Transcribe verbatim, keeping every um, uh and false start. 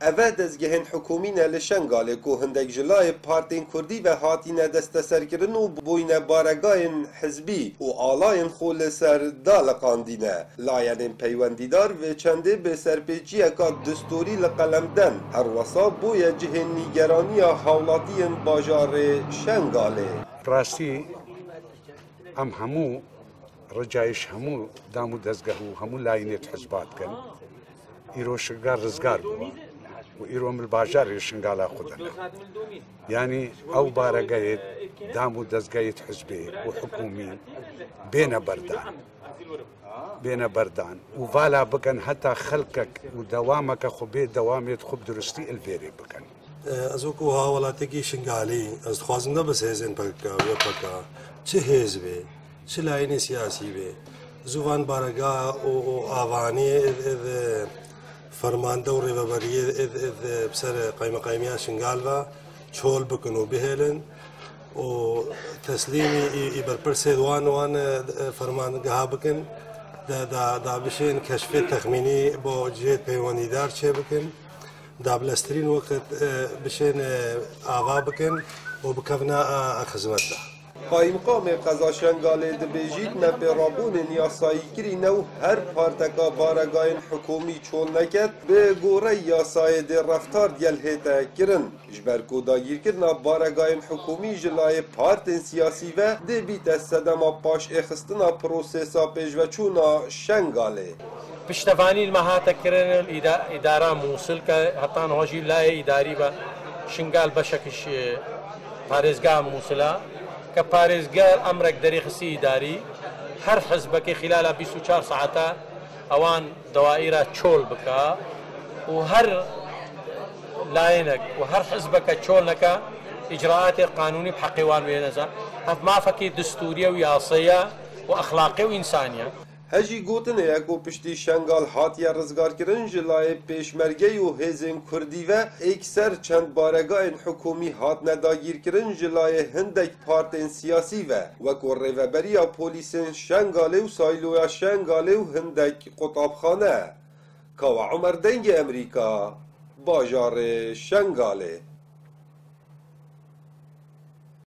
Eve dezgehên hikûmî ne li Şengalê ku hindek ji layê partên kurdî ve hatîne desteserkirin û bûyne baregayên hizbî û alayên xwe li ser daliqandîne. Layenên peywendîdar vê çendê bi serpêçiyeka dusturî li qelem den. Herwesa bûye cihên nîgeraniya hawlatiyên bajarê Şengalê. Rastî, em hemû ricayî ji hemû dam û dezgeh û hemû layînê di hizba dikin. Îro Şingal rizgar bû û îro em li bajarê Şingala xwe de ne. Yanî ew baregehê dam û dezgehê di hizbê û hikûmî bêne berdan. Bêne berdan û vala bikin heta xelkek û dewameke xwe bê dewamê di xwe bi durustî li vêrê bikin. Ez wekî hawlatekî Şingalî, ez dixwazim ne bes hêzên P K K, Y P K, çi hêz bê, çi layînê siyasî bê, zû van baregeha û, û avanî ê, ê, ê fermande û rêveberiyê ê, ê, ê bi ser qeymeqamiya Şingal ve çol bikin û bihêlin û teslîmî î, î berpirsê wan, wan, e, fermangeha bikin, da, da, da bişên keşfê texmînî bo cihê peywendîdar çê bikin. Dabileztirîn wekit, e, bişên, e, ava bikin û bikevine, e, e, xizmet de. Qayîmqamê qeza Şengalê dibêjît, me pêrabûnên yasayî kirî ne û her parteka baregayên hikûmî çol neket, bi gorey yasayê dê reftar digel hête kirin. Ji ber ku dagîrkirina baregayên hikûmî ji layê partên siyasî ve dê bîte sedema paşêxistina prosesa pêşveçûna Şengalê. Piştevanî li me hate kirin îda-, îdara Mûsil ke heta niha jî layê îdarî be Şingal beşek ji parêzgeha Mûsila ke parêzger emrek derêxistî îdarî her hizbekê xîlala bîst û çar saeta ewan dewaîra çol bike û her layênek û her hizbeke çol neke îcraatê qanûnî bi heqê wan wê neze. Ev mafekî distûrî ye û yasayî ye û exlaqî û însanî ye. Hejî gotinê ye ku piştî Şengal hatiye rizgarkirin ji layê pêşmergeyê û hêzên kurdî ve êkser çend baregayên hikûmî hatine dagîrkirin ji layê hindek partên siyasî ve, wekû Rêveberiya Polîsên Şengalê û Sayloya Şengalê û hindek qutabxane. Kawa Omer, Dengê Emerîka, bajarê Şengalê.